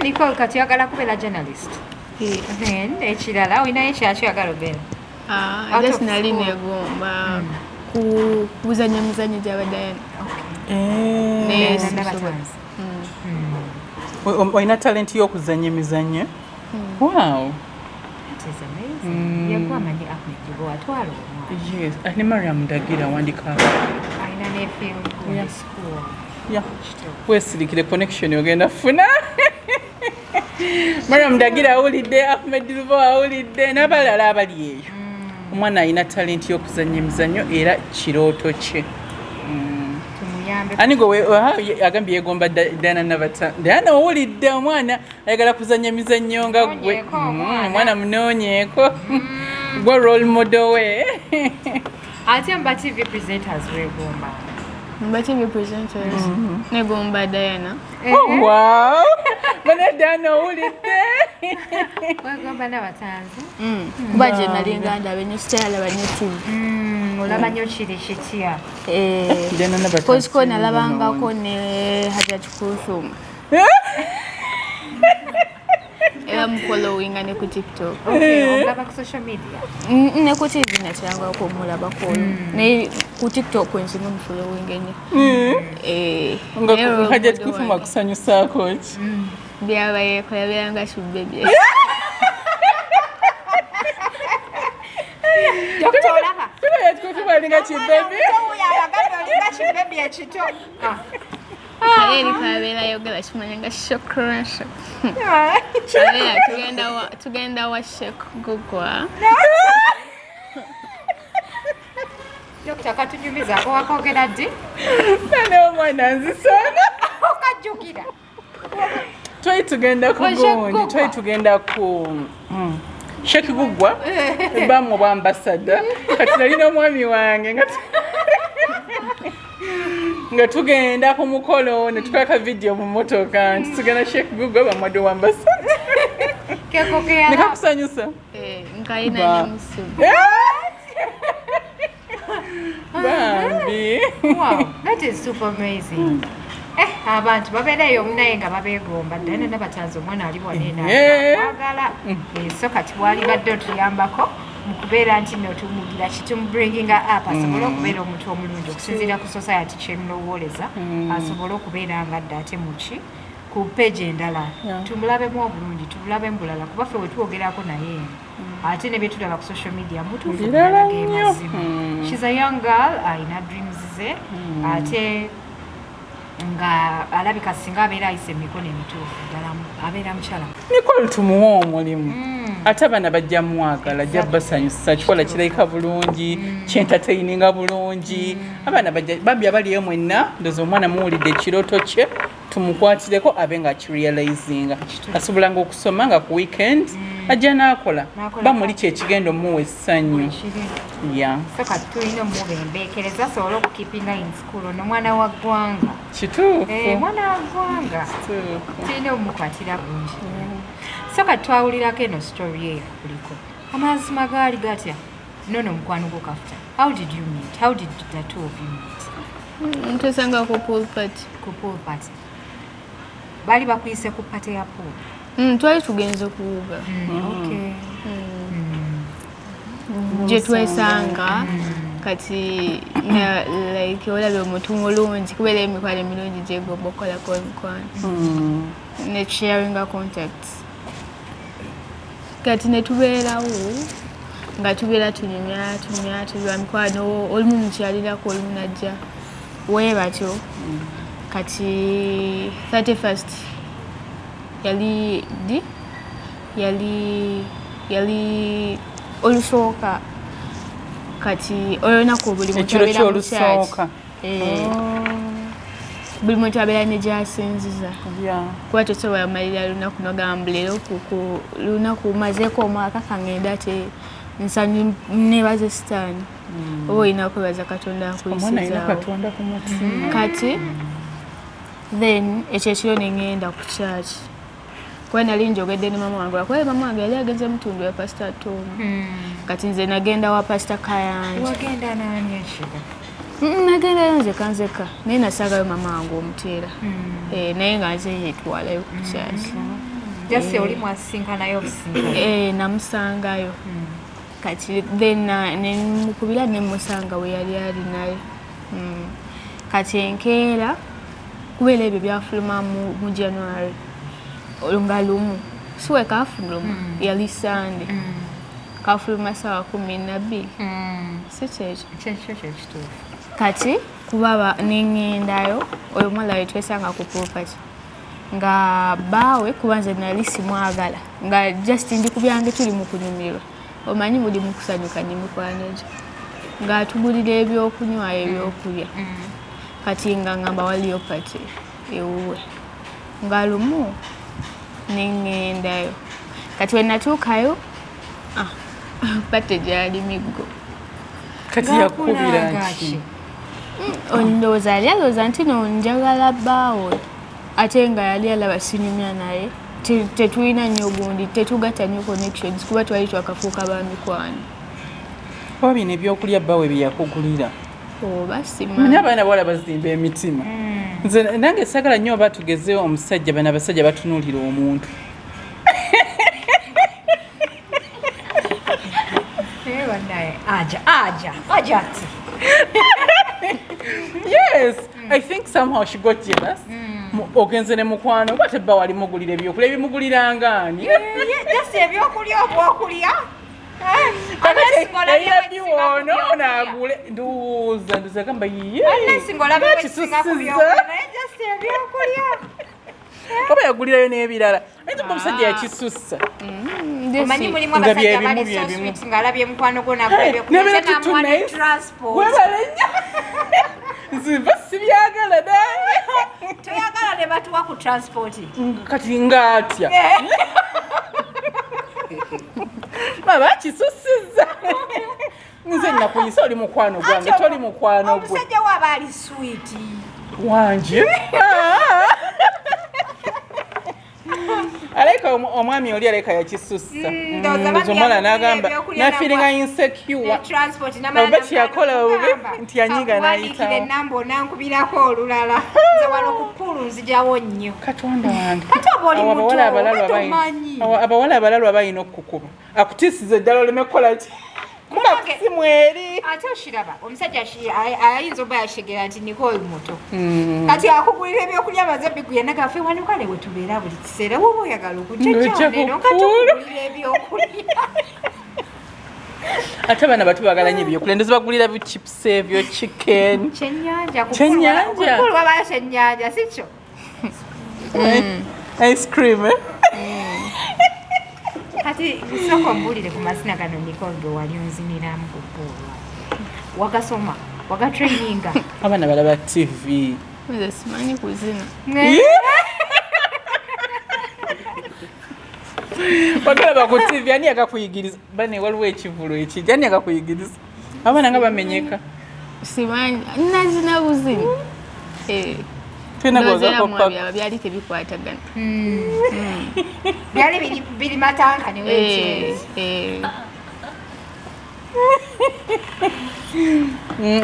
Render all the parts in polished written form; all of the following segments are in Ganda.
Nicole kati oyagala kubeera journalist. Then ekirala olinayo ekirala kyoyagala obeera? Just nali negomba kuzannya emizannyo gy'aba Diana. Olina talenti y'okuzannya emizannyo? Wow. That is amazing. Yagwa amanyi Ahmed Lubowa atwala omwana. Yes, ne Mariam Ndagira wandika. Alina ne film school. Yeah. Weesirikire connection ogenda funa. Mariam Ndagira awulidde, Ahmed Lubowa awulidde n'abalala abali eyo. Omwana alina talenti y'okuzannya emizannyo era kirooto kye. Tumuyambe. Ani gwe agambye yeegomba Diana Nabata? Diana owulidde, omwana ayagala kuzannya emizannyo nga ggwe. Munoonyeeko omwana. Omwana munoonyeeko. Gwe role model we. Ate mba TV presenters weegomba? Mba TV presenters negomba Diana. Oh, wow. Bana Diana owulidde. Weegomba n'abatanzi? Kuba gye nali nga ndaba ennyo, sikyalaba nnyo TV. Olaba nnyo kiri kitya? Diana Nabatanzi. Koziko nalabangako ne Hajat Kulthum. Era mufollowinga ne ku TikTok. Okay, omulaba ku social media? Ne ku TV nakyangako omulabako, naye ku TikTok nsinga mufollowinga ennyo. Nga Naye role Hajat model Kulthum wange. akusanyusaako ki? Byaba yekola yabeeranga kibebi. Dokita olaba? Hajat Kulthum alinga kibebi. Oyo olinga kibebi ekito. Kale eri kabeera yogera kimanya nga shukran abeera tugenda wa Sheikh Gugwa. Dokita katunyumizaako wakogera ddi? Nane omwana nzisana. Okajjukira? Twali tugenda ku Wa Sheikh gundi, Gugwa. twali tugenda ku Sheikh Gugwa bamu obwa ambassador. Kati nalina omwami wange nga tugenda ku mukolo ne tukola ka video mu motoka nti tugenda Sheikh Gugwa bamuwadde obwa ambassador. Keko keyala. Nekakusanyusa? Nkalina Ba. ne musimu. Bambi. Wow, that is super amazing. Abantu babeereyo naye nga babeegomba. Diana Nabatanzi omwana ali wano eno akwagala. So kati wali badde otuyambako mu kubeera nti nno tumugira kitumubringinga up asobole okubeera omuntu omulungi okusinziira ku society kyemulowooleza, asobole okubeera nga dda ate muki ku page endala, tumulabemu obulungi, tumulabemu bulala, kuba ffe wetwogerako naye ate ne byetulaba ku social media mutuufu Birala ddala ge nnyo. mazima. She's a young girl, alina dreams ze, ate nga alabika singa abeera ayise emikono emituufu ddala abeera mukyala. Nicole tumuwe omulimu, ate abaana bajja mwagala, ajja basanyusa, kikola kirabika bulungi, kyentertaininga bulungi. Abaana bajja bambi abaliyo mwenna, ndoza omwana muwulidde ekirooto kye, tumukwatireko abe nga akirealizinga, asobolanga okusoma nga ku weekend ajja n'akola. N'akola. Bamuli kyekigenda omuwa essanyu. Kiri. Ya. So kati tulina omubembeekereza asobole okukeepinga in school. Ono mwana wa ggwanga. Kituufu. Mwana wa ggwanga. Kituufu. Tulina omukwatira bulungi. So kati twawulirako eno story eyo kuliko amazima gaali gatya nono mukwano gwo Kafuta, how did you meet? How did the two of you meet? Tusanga ku pool party. Ku pool party? Baali bakuyise ku party ya pool? Twali tugenze kuwuga. Okay. Gye twesanga kati like olabye omuntu mulungi, kubeera emikwano emirungi gyegomba okukolako emikwano, ne sharinga contacts. Kati ne tubeerawo nga tubeera tunyumya tunyumya, tuba mikwano, olumu mukyalirako, olumu najja wee batyo. Kati 31st yali di yali olusooka. Kati olunaku buli muntu Ekiro abeera mu church. ky'olusooka. Eh, buli muntu abeera ne gyasinziza, kuba tosobola malira lunaku nogamba leero ku lunaku mazeeko omwaka kangenda ate nsanyu nebaze sitaani, oba olina kwebaza Katonda Omwana alina akuyisizaawo. Katonda ku mutima. Kati then ekyo ekiro neŋŋenda ku church, kuba nali njogedde ne mama wange, lwakuba mama wange yali agenze mutundu ya Pastor Tom. Kati nze nagenda wa Pastor Kayanja. Wagenda nani ekiro? Nagendayo nzeka nzeka naye nasangayo mama wange omuteera. Naye nga nze yetwalayo ku kyaki. Just oli mwasinkanayo obusinkana. Namusangayo. Kati then nemukubira nemusanga we yali ali naye. Kati enkeera kubeera ebyo byafuluma mu January nga lumu siwe kafuluma yali Sunday. Kafuluma sawa 12. Si kyekyo? Kyekyo kyekituufu. Kati kubaba nengendayo oyo omuwala we twesanga ku property nga baawe kuba nze nali simwagala nga just ndi ku byange tuli mu kunyumirwa omanyi muli mu kusanyuka ne mikwano gye ng'atugulira ebyokunywa ebyokulya. Kati nga ngamba waliyo party ewuwe nga lumu nengendayo. Kati we natuukayo party gyali miggo. Kati yakubira nki? Ndowooza yali alowooza nti no njagala bbaawe ate nga yali alaba sinyumya naye tetulina nnyo gundi tetugatta nnyo connections kuba twali twakafuuka ba mikwano. Oba bino ebyokulya bbaawe bye yakugulira? Oba simanyi. Naye abaana bawala bazimba emitima. Nze nange saagala nnyo oba tugeze omusajja bano abasajja batunuulira omuntu. Aja, aja ati. Yes, I think somehow she got jealous. Ogenze ne mukwano bate bba wali mugulira ebyokulya ebimuguliranga ani? Just ebyokulya obwokulya. Ono agule ndowooza gamba ye. Oba yagulirayo n'ebirala. Ayinza okuba omusajja yakisussa. Omanyi mulimu abasajja abali so sweet ng'alabye mukwano gwo n'agula ebyokulya n'amuwa ne transport. Webale nnyo. Nze nva sibyagala naye. Toyagala ne batuwa ku transport. Kati ng'atya. Baba akisusizza. Nze nakuyisa oli mukwano gwange toli mukwano gwe. Omusajja waaba ali sweet. Wangi. Aleka omwami oli aleka yakisussa. Omwana n'agamba nafiringa insecure. Oba kyeyakola obubi nti yanyiga n'ayitawo. Ennamba onankubirako olulala. Nze wano ku pool nzijawo nnyo. Katonda wange. Kati oba oli muto, oba tomanyi. Abawala abalalwa balina okukuba. Akutiisiza eddala oleme kukola ki? Kuba kusimu eri. Ate okiraba omusajja ayinza oba yashegera nti niko oyo muto. Kati akugulira ebyokulya amaze biguya nagaffe wano kale we tubeera buli kiseera woba oyagala okujja neno nga tukugulira ebyokulya. Ate abaana bato baagala nnyo ebyokulya ndozi bagulira bu chips ebyo chicken. Kyennyanja. Kyennyanja. Kukulu wabayo kyennyanja si kyo? Ice cream. Kati sooka ombuulire ku mazina gano Nicole ge wali onziniramu ku pool. Wagasoma, wagatraininga. Abaana balaba TV. Nze simanyi kuzina. Bagalaba ku TV ani yakakuyigiriza? Bane waliwo ekivulu ekijja ani yakakuyigiriza? Abaana nga bamenyeka. Simanyi nazina buzini. Twena byali tebikwatagana. Byali biri matanka ne weekend.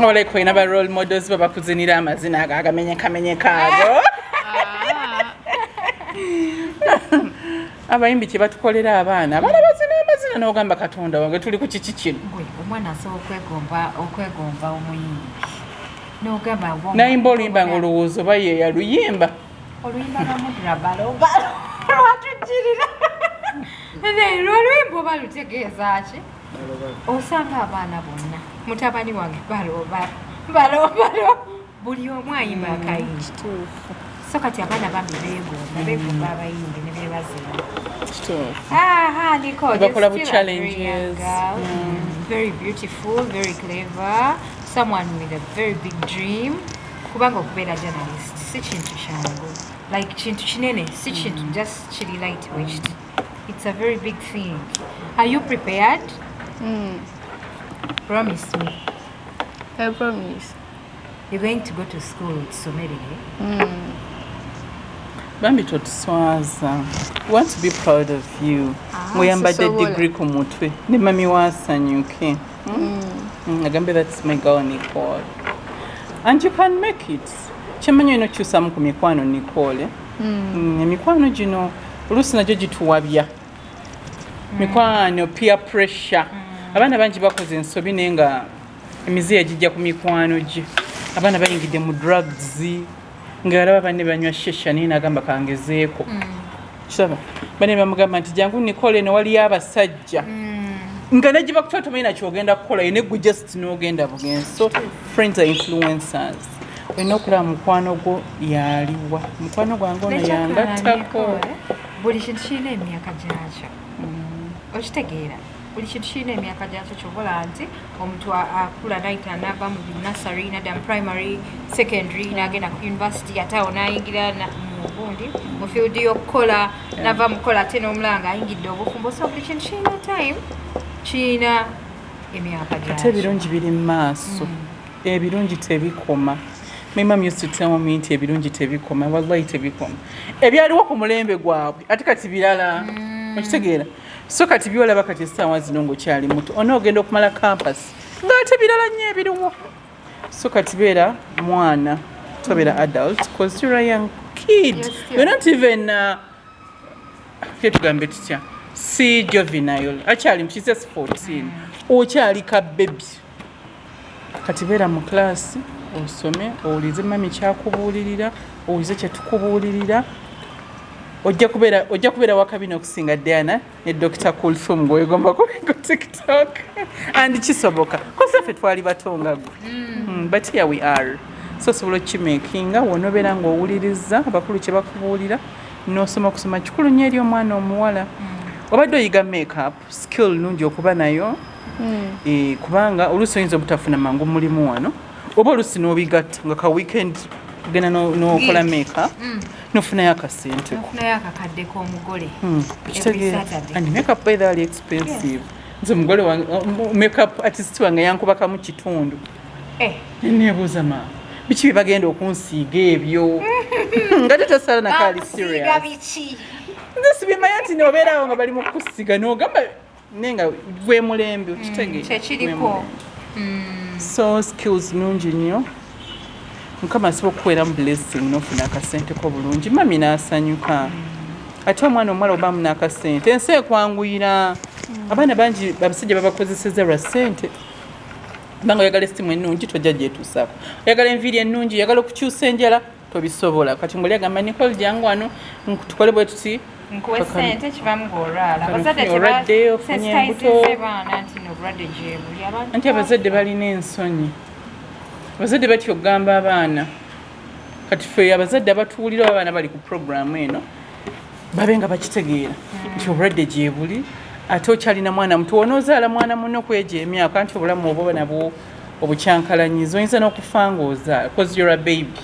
Oleka olina ba role models babakuzinira amazina ago agamenyekamenyeka ago. Abayimbi kye batukolera abaana abaana bazina amazina n'ogamba Katonda wange tuli ku kiki kino. Gwe omwana asobola okwegomba omuyimbi n'ogamba nayimba oluyimba ng'olowooza oba ye yaluyimba. Oluyimba lwa Mudra Balobalo lwatujjirira. Naye oluyimba oba lutegeeza ki? Osanga abaana bonna mutabani wange balobalo balobalo buli omu ayimba akayimba. So kati abaana bambi beegomba abayimbi ne beebazina. Nicole, bakola bu challenges. Very beautiful, very clever, someone with a very big dream. Kubanga okubeera journalist si kintu kyangu, like kintu kinene, si kintu just kiri lightweight. It's a very big thing. Are you prepared? Promise me. I promise. You're going to go to school tusomerere. Bambi totuswaza. We want to be proud of you. Ngoyambadde degree ku mutwe ne mami wasanyuke. Agambe that's my girl Nicole. And you can make it. Kyemanyi olina okukyusamu ku mikwano, Nicole. Emikwano gino oluusi nagyo gituwabya. Mikwano, peer pressure. Abaana bangi bakoze ensobi naye nga emize yagijja ku mikwano gye. Abaana bayingidde mu drugs nga alaba banne banywa shisha, naye nagamba kangezeeko. Kiraba banne bamugamba nti jangu Nicole, eno waliyo abasajja nga nejje bakutwala, tomanyi nakyogenda kukola, yine gwe just n'ogenda bugenzi. So friends are influencers. Olina okulaba mukwano gwo yaliwa, mukwano gwange ono yangattako. Buli kintu kirina emyaka gyakyo, okitegeera? Buli kintu kirina emyaka gyakyo. Kyobola nti omuntu akula nayita nava mu nursery nadda mu primary, secondary, nagenda ku university, ate awo nayingira mu gundi, mu field y'okukola, nava mukola ate n'omulala ng'ayingidde obufumbo. So buli kintu kirina time, kirina emyaka Ate gyakyo. Ebirungi biri mu maaso, ebirungi tebikoma. My mom used to tell me nti ebirungi tebikoma. Wallahi tebikoma. Ebyaliwo ku mulembe gwabwe ate kati birala, okitegeera? So kati byolaba kati essaawa zino ng'okyali muto, onoogenda okumala campus ng'ate birala nnyo ebiriwo. So kati beera mwana, tobeera adult, 'cause you're a young kid. You're still- You're not even kyetugambe tutya, si juvenile, akyali, she's just 14, okyali ka baby. Kati beera mu class, osome, owulize mami kyakubuulirira, owulize kyetukubuulirira. Ojja kubeera wakabina okusinga Diana ne Dr Kulthum gwegomba ku TikTok. And kisoboka kosa ffe twali bato nga gwe. But here we are. So osobola okimakinga wonobeera ng'owuliriza abakulu kye bakubuulira n'osoma. Okusoma kikulu nnyo eri omwana omuwala. Obadde oyiga makeup, skill nungi okuba nayo. Kubanga oluusi oyinza obutafuna mangu mulimu wano, oba oluusi n'obigatta nga ka weekend ogenda n'okola makeup nofunayo akasente. Nofunayo akakadde k'omugole. Kitegeera. Saturday. And makeup by the way expensive. Nze omugole wange, makeup artist wange yankubakamu kitundu. Neneebuuza, ma biki bye bagenda okunsiiga ebyo nga tetasala nakaali? Bakusiiga Serious. biki? Nze sibimanya nti nobeeraawo nga bali mu kusiga n'ogamba naye nga gwe mulembe, okitegeera? Kyekiriko. So skills nungi nnyo. Mukama asobola okukuweeramu blessing n'ofuna akasente ko bulungi, mami n'asanyuka. Ate omwana omuwala obamu n'akasente, ensi ekwanguyira. Abaana bangi abasajja babakozeseza lwa ssente, kubanga oyagala esimu ennungi tojja gyetuusaako, oyagala enviiri ennungi, oyagala okukyusa enjala tobisobola. Kati ngaoli agamba, "Nicole, jangu wano tukole bwe tuti." Nkuwe sente, kivamu ng'olwala. Kano Abazadde ofunye olwadde, ofunye embuto. tebasensitizinze baana nti no obulwadde gyebuli. Abantu Anti abazadde balina ensonyi, abazadde batya okugamba abaana. Kati ffe abazadde abatuwulira oba abaana bali ku programu eno babe nga bakitegeera nti obulwadde gyebuli, ate okyalina mwana muto, onoozaala mwana muno kwegyo emyaka nti obulamu obwo nabwo obukyankalanyiza, oyinza n'okufa ng'ozaala 'cause you're a baby,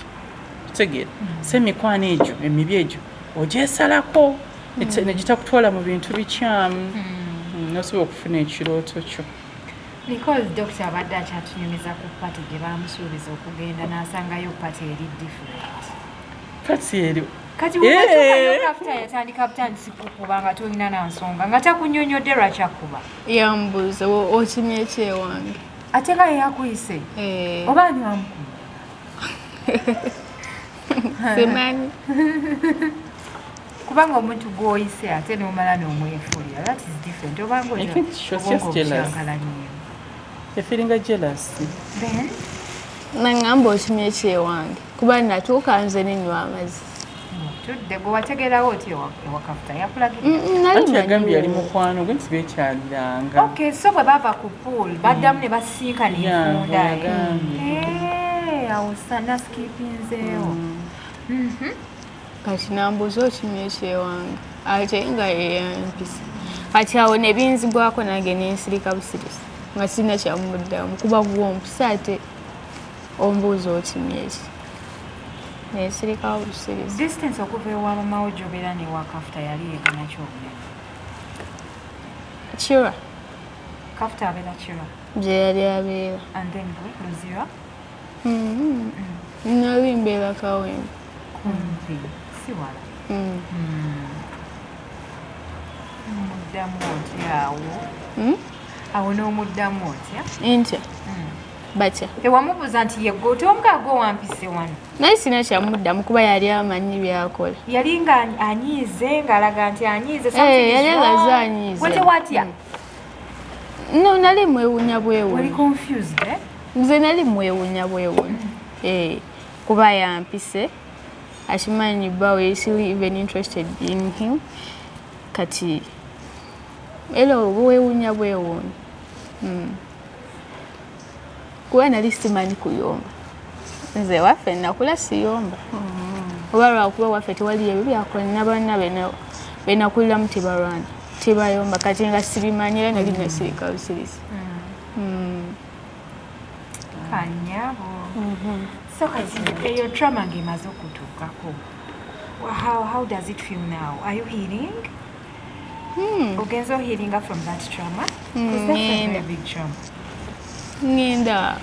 kitegeera? So emikwano egyo emibi egyo ogyesalako negitakutwala mu bintu bikyamu. Nosobola okufuna ekirooto kyo. Nicole, doctor abadde akyatunyumiza ku party gye bamusuubiza okugenda n'asangayo party eri different. Party eri Kati webatuukayo, Kafuta yatandika butandisi kukuba nga tolina na nsonga, nga takunyonyodde lwaki akuba. Yambuuza, "Okimye ki ewange?" Ate nga yeyakuyise? Eh. Oba ani wamukuba? Simanyi. Kubanga omuntu gw'oyise ate n'omala n'omwefuulira, that is different. Obanga I think she was just jealous. obukyankalanyimu. Yafeelinga jealous. Then Naŋŋamba, "Okimye ki ewange?" Kuba natuuka nze nenywa amazzi. Tudde gwe wategeerawo oti ewa Kafuta yakulagira? Nali Anti yagambye yali manyiwo. mukwano gwe nti bekyaliranga. Okay, so bwe bava ku pool baddamu ne basinkana Yeah, enfunda. bwe yagambye. Awo naskipinzeewo. Kati nambuuza, "Okimye ki ewange?" Ate nga yeyampisa. Kati awo ne binzigwako, nange nensirika busirisi nga sirina kyamuddamu, kuba gwompisa ate ombuuza okimye ki? Nensirikawo busirisi. Distance okuva ewa mamawo gy'obeera newa Kafuta yali yegana kyobunene? Kira. Kafuta abeera Kira? Gye yali abeera. And then gwe Luzira? Nali mbeera Kawempe. Kumpi, si wala. Omuddamu otya awo? Hmm? Awo n'omuddamu otya? Ntya? Batya. Tewamubuuza nti yegwe tewamugaa gwe wampise wano? Naye sina kyamuddamu kuba yali amanyi byakola. Yali nga anyiize, ng'alaga nti anyiize. Eh, yali alaze anyiize. Gwe tewatya? No, nali mwewunya bwewunya. Wali confused, eh? Nze nali mwewunya bwewunya. Eh, kuba yampise akimanyi bbawe is even interested in him. Kati era obwewunya bwewunya. Kuba nali simanyi kuyomba. Nze waffe nakula siyomba. Oba lwakuba waffe tewali ebyo byakola n'abaana benakuliramu tebalwana, tebayomba. Kati nga sibimanyi era nali nasirika busirisi. Kanyabo. So kati eyo trauma ng'emaze okutuukako, how does it feel now? Are you healing? Ogenze ohealinga from that trauma? Because that's a very big trauma. Ngenda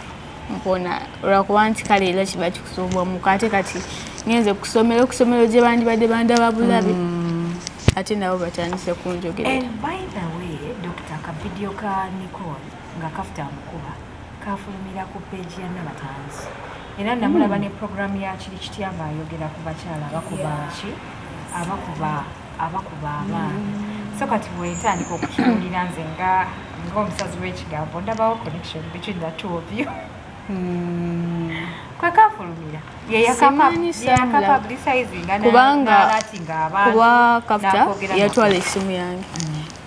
mpona olwakuba nti kale era kiba kikusoobwamuko, ate kati ngenze kusomero, kusomero gye bandibadde bandaba bulabe, ate nabo batandise kunjogerera. And by the way, Doctor, ka video ka Nicole nga Kafuta amukuba kafulumira ku page ya Nabatanzi, era namulaba ne program ya Kiri Kitya ng'ayogera ku bakyala abakuba ki, abakuba abaana. So kati bwentandika okutunuulira nze nga ng'omusazi w'ekigambo, ndabawo connection between the two of you. Kwe kafulumira. Simanyi Samla. Kubanga kuba Kafuta yatwala essimu yange.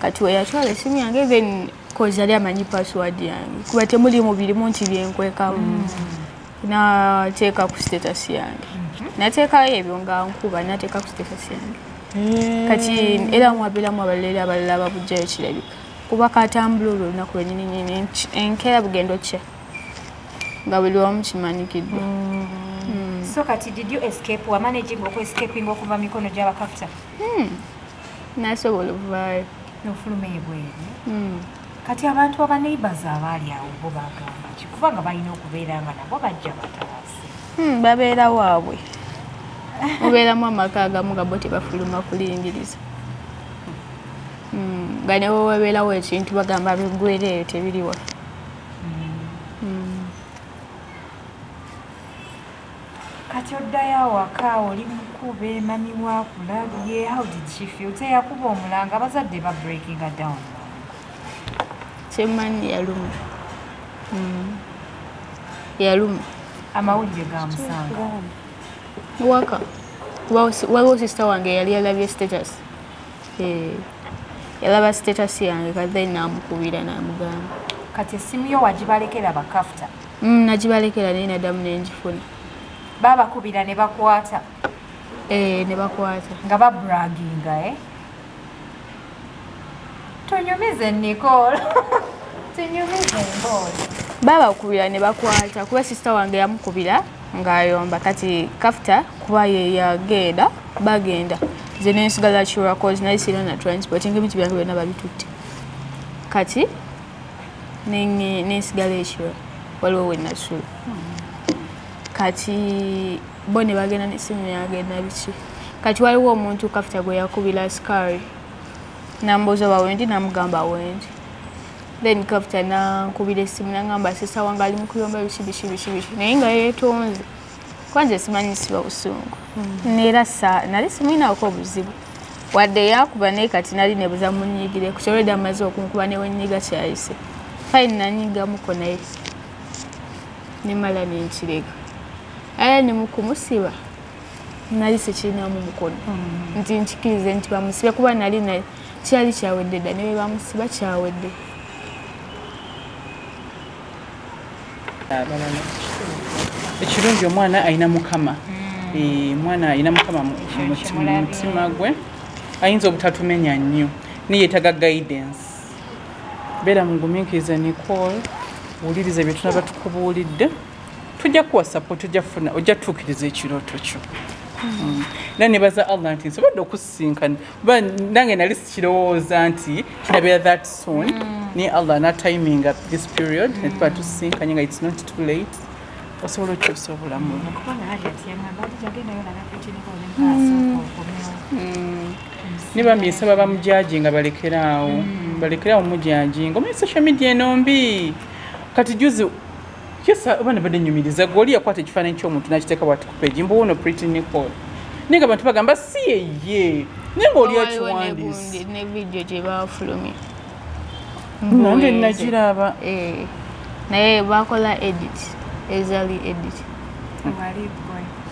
Kati we yatwala essimu yange, then cause yali amanyi password yange, kuba temuli birimu nti byenkwekamu, nateeka ku status yange, nateekayo ebyo nga nkuba, nateeka ku status yange. Kati era mwabeeramu abalala, era abalala babugjayo kirabika kuba katambula olwo olunaku lwennyini nyini, enkeera bugendo kya nga buli wamu kimanyikiddwa. So kati did you escape? Wamanaging okuescaping okuva mikono gy'abakafuta? Nasobola okuvaayo. Nofuluma ebweru. Kati abantu aba neighbors abaali awo bo bagamba ki? Kubanga balina okubeera nga nabo bajja bataase. Babeera waabwe. Mubeeramu amaka agamu nga bo tebafuluma kulingiriza, nga ne wewabeerawo ekintu bagamba biggwera eyo, tebiri waffe. Kati oddayo awaka, oli mukube, mami wakulabye, how did she feel? Teyakuba omulanga? Abazadde ba breakinga down? Kyemmanyi yaluma. Yaluma. Amawulire ga musanga? Waka waliwo sister wange yali yalabye status. Eh, yalaba status yange, kati then namukubira namugamba. Kati essimu yo wagibalekera bakafuta? Nagibalekera naye naddamu nenjifuna. Babakubira ne bakwata? Eh, ne bakwata. Nga babraginga, eh? Tunyumize Nicole, tunyumize emboozi. Babakubira ne bakwata kuba sister wange yamukubira ng'ayomba. Kati Kafuta kuba ye yagenda, bagenda, nze nensigala Kira cause nali sirina na transport, ngaebintu byange byonna babitutte. Kati nensigala ekiro, waliwo we nasula. Kati bo ne bagenda n'essimu yange nabiki. Kati waliwo omuntu Kafuta gwe yakubira, askari, nambuuza oba wendi, namugamba wendi. Then Kafuta nankubira essimu nangamba sister wange ali mu kuyomba biki biki biki biki, naye nga yeetonze kuba nze simanyi siba busungu, neera sa nali simuyinaako obuzibu wadde yakuba, naye kati nali nebuza munyigire ku kyolwedde amaze okunkuba newenyiga kyayise fine, nanyigamuko naye nemala nenkireka. Era ne mukumusiba nali sikirinamu mukono nti nkikirize nti bamusibe, kuba nali kyali kyawedde dda, ne bwe bamusiba kyawedde. Abalala, ekirungi omwana alina Mukama. Eh, omwana alina Mukama mu mutima gwe, ayinza obutatumenya nnyo, naye yeetaga guidance. Beera mugumiikiriza Nicole, wuliriza bye tunaba tukubuulidde, tujja kuwa support, ojja kufuna, ojja tutuukiriza ekirooto kyo. Era nebaza Allah nti nsobodde okusisinkana, kuba nange nali sikirowooza nti kinabeera that soon, naye Allah natiminga this period netuba tusisinkanye nga it's not too late, osobola okyusa obulamu bwo. Kubanga Hajati yangamba ati jagendayo laga Pretty Nicole ne mukaasooka okomewo. Ne bambi nsaba bamujajinga balekeraawo, balekeraawo mujajinga. Omanyi social media eno mbi. Kati juzi Yes, abaana badde nyumiriza gwe oli yakwata ekifaananyi ky'omuntu n'akiteeka bwati ku page, mbu wuno Pretty Nicole, naye nga abantu bagamba si yeye, naye ng'oli Waliwo akiwandiise. ne video gye bafulumya. Nange nagiraba. Eh, naye bakola edit, ezali edit. Wali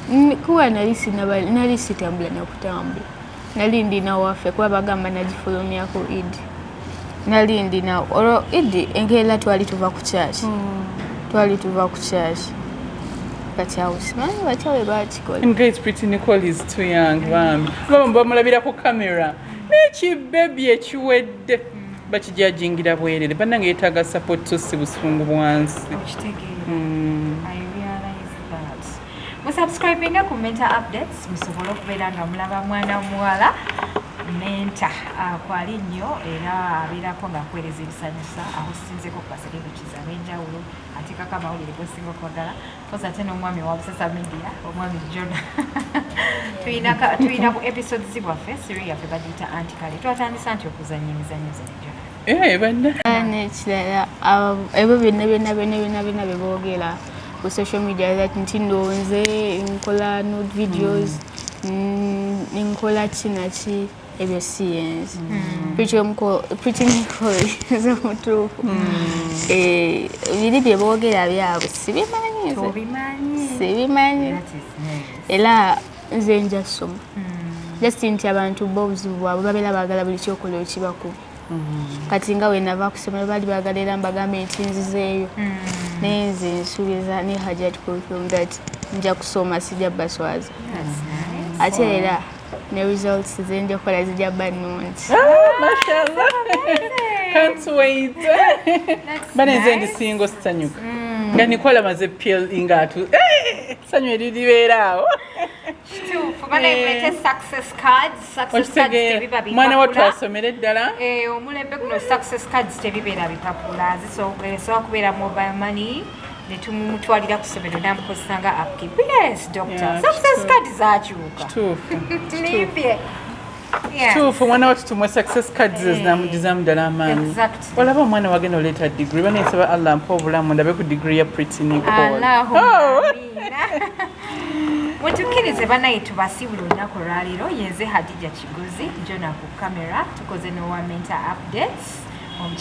gwe. Kuba nali sinaba, nali sitambula nakutambula, nali ndina waffe, kuba bagamba nagifulumyako Idi, nali ndina olwo Idi enkeera twali tuva ku church, twali tuva ku church. Kati awo simanyi batya bwe bakikola. And guys, Pretty Nicole is too young, bambi. Baba bamulabira ku camera. N'ekibebi ekiwedde bakijajingira bwerere. Bannange yeetaaga support, so si busungu bwansi. Okitegeera. I realize that. Musubscribinga ku Mentor Updates musobole okubeera nga mulaba mwana muwala Mentor kwali nnyo, era abeerako ng'akuweereza ebisanyusa, aho sinzeko ku bacelebrities ab'enjawulo, ateekako amawulire gosinga okwagala kosa, ate n'omwami wa Busasa Media, omwami Jona. Tulina ku episodes bwaffe, series yaffe bagiyita Anti Kale. Twatandisa nti okuzannya emizannyo zino, Jona. Eh, banna. N'ekirala, ebyo byonna byonna byonna byonna byonna bye boogera ku social media that nti ndonze nkola nude videos, nkola ki naki, ebyo si yenze. Pretty Nicole nze mutuufu. Eh, biri bye boogera byabwe sibimanyi nze. Obimanyi. Sibimanyi. That is nice. Era nze nja ssoma, just nti abantu bo obuzibu bwabwe babeera baagala buli kyokola okibakubi. Kati nga we nava ku ssomero baali baagala era mbagambe nti nzizeeyo, naye nze nsuubiza ne Hajat confirm that nja kusoma, sijja baswaza. That's nice. Ate era ne results ze nja kukola zijja bba nnungi. Ah, mashallah. Can't wait. That's Bane nze ndi nice. single sitanyuka. Nga Nicole amaze PLE nga atu. Eh, essanyu eriribeera awo. Kituufu, bane mulete success cards. Success cards Okitegeera. tebiba Mwana wattu bipapula. asomere ddala. Eh, omulembe guno success cards tebibeera bipapula, zisobola kubeera mobile money ne tumutwalira ku ssomero n'amukozesa nga upkeep. Yes, doctor. Yeah, Success kituufu. card zakyuka. Kituufu. Nimbye. Yeah. Kituufu, omwana wattu tumuwe success cards Eh. zinamugizamu ddala amaanyi. Exactly. Olaba omwana wagenda oleeta degree, banesaba Allah ampa obulamu ndabe ku degree ya Pretty Nicole. Allahumma Oh. amiina. Mutukkirize banaye tubasiibule olunaku olwaleero. Yenze Hadija Kigozi, Jona ku camera, tukoze n'owa Mentor Updates, omukyala.